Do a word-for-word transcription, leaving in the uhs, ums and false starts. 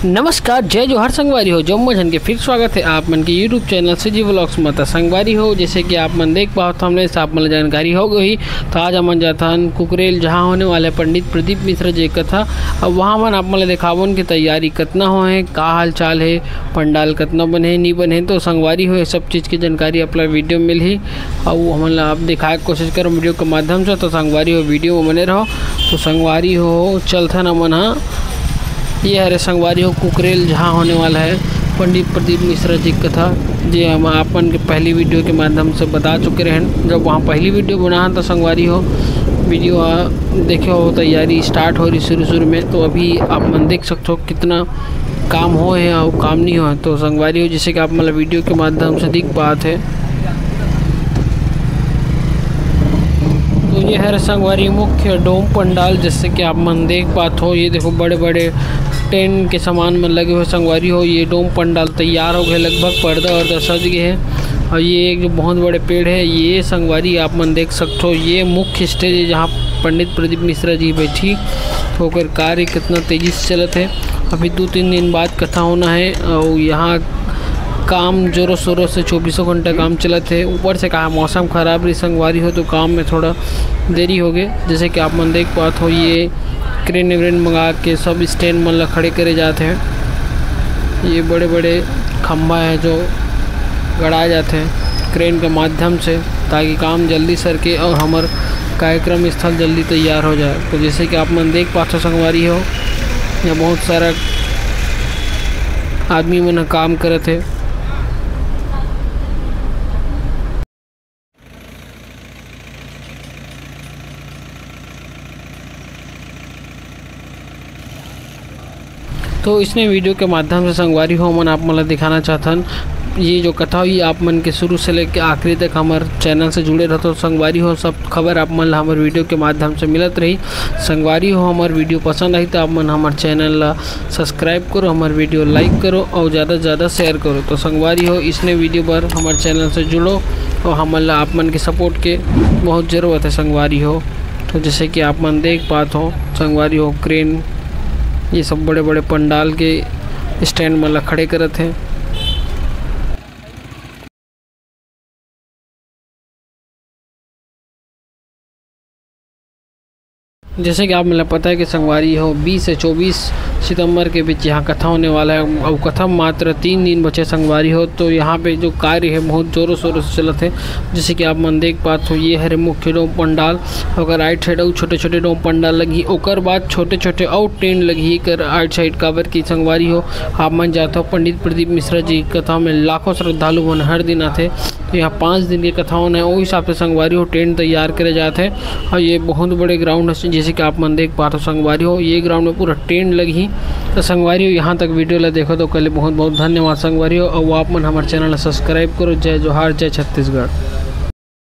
नमस्कार, जय जोहार संगवारी हो, जम्मो झन के फिर स्वागत है आप मन के YouTube चैनल CG Vlogs में। त संगवारी हो, जैसे कि आप मन देख पावत हो, हमने से आप मन ल जानकारी हो गई। तो आज हमन जाथन कुकरेल, जहाँ होने वाले पंडित प्रदीप मिश्रा जी के कथा। अब वहाँ मन आप मन ल दिखावन कि तैयारी कतना हो है, का हाल चाल है, पंडाल कतना बने हे, नी बने हे। तो संगवारी हो, ये सब चीज़ की जानकारी आप ला वीडियो में मिलही, अउ हमन ला आप दिखाए के कोशिश करब वीडियो के माध्यम से। तो संगवारी हो, वीडियो में बने रहो। तो संगवारी हो, चलथन हमन ह, ये हरे संगवारी हो कुकरेल, जहाँ होने वाला है पंडित प्रदीप मिश्रा जी की कथा, जे हम आप मन के पहली वीडियो के माध्यम से बता चुके रहेन। जब वहाँ पहली वीडियो बनाहन तो संगवारी हो, वीडियो, आ, देखे हो, तैयारी स्टार्ट हो रही शुरू शुरू में। तो अभी आप मन देख सकते हो कितना काम हो है और काम नहीं हो है। तो संगवारी हो, जैसे कि आप मतलब वीडियो के माध्यम से दिख पात है। तो ये हरे संगवारी मुख्य डोम पंडाल, जैसे कि आप मन देख पात हो, ये देखो बड़े बड़े टेंट के सामान मन लगे हुए संगवारी हो। ये डोम पंडाल तैयार हो गए, लगभग पर्दा वर्दा सज गए हैं। और ये एक जो बहुत बड़े पेड़ है, ये संगवारी आप मन देख सकते हो, ये मुख्य स्टेज है जहाँ पंडित प्रदीप मिश्रा जी बैठी। तो ओकर कार्य कितना तेजी से चलत है। अभी दो तीन दिन बाद कथा होना है और यहाँ काम जोरों शोरों से चौबीसों घंटा काम चलत है। ऊपर से कहा मौसम खराब रही संगवारी हो, तो काम में थोड़ा देरी हो गए। जैसे कि आप मन देख पात हो, ये क्रेन व्रेन मंगा के सब स्टैंड मन ला खड़े करे जाते हैं। ये बड़े बड़े खंभा है जो गड़ाए जाते हैं क्रेन के माध्यम से, ताकि काम जल्दी सरके और हमर कार्यक्रम स्थल जल्दी तैयार हो जाए। तो जैसे कि आप मन देख पात हो संगवारी हो, यहाँ बहुत सारा आदमी मन ह काम करत है। तो इसने वीडियो के माध्यम से संगवारी हो, हमन आप मन ला दिखाना चाहथन, ये जो कथा हुई आप मन के शुरू से लेके आखिरी तक हमर चैनल से जुड़े रहतो संगवारी हो, सब खबर आप मन ला हमर वीडियो के माध्यम से मिलत रही। संगवारी हो, हमर वीडियो पसंद आई तो आप मन हमर चैनल ला सब्सक्राइब करो, हमर वीडियो लाइक करो और ज़्यादा से ज़्यादा शेयर करो। तो संगवारी हो, इसने वीडियो बर हमर चैनल से जुड़ो और हमन ला आप मन के सपोर्ट के बहुत ज़रूरत है संगवारी हो। तो जैसे कि आप मन देख पात हो संगवारी हो, क्रेन, ये सब बड़े बड़े पंडाल के स्टैंड मन ला खड़े करत है। जैसे कि आप मन ला पता है कि संगवारी हो, बीस से चौबीस सितंबर के बीच यहाँ कथा होने वाला है। अब कथा मात्र तीन दिन बचे संगवारी हो, तो यहाँ पे जो कार्य है बहुत जोरों शोरों से चलत है। जैसे कि आप मन देख पात हो, ये हरे मुख्य डोम पंडाल, ओकर राइट साइड अउ छोटे छोटे डोम पंडाल लगही, ओकर बाद छोटे छोटे अउ टेंट लगही एकर राइट साइड, काबर की संगवारी हो, आप मन जात हो पंडित प्रदीप मिश्रा जी की कथा में लाखों श्रद्धालु मन हर दिन आथे। तो यहाँ पाँच दिन के कथा होना है, वो हिसाब से संगवारी हो टेंट तैयार करे जात है। और ये बहुत बड़े ग्राउंड है, जैसे कि आप मन देख पात हो संगवारी हो, ये ग्राउंड में पूरा टेंट लगही। तो संगवारी हो, यहाँ तक वीडियो ला देखो तो कल बहुत बहुत धन्यवाद संगवारी हो, और आप मन हमारे चैनल ला सब्सक्राइब करो। जय जोहार, जय छत्तीसगढ़।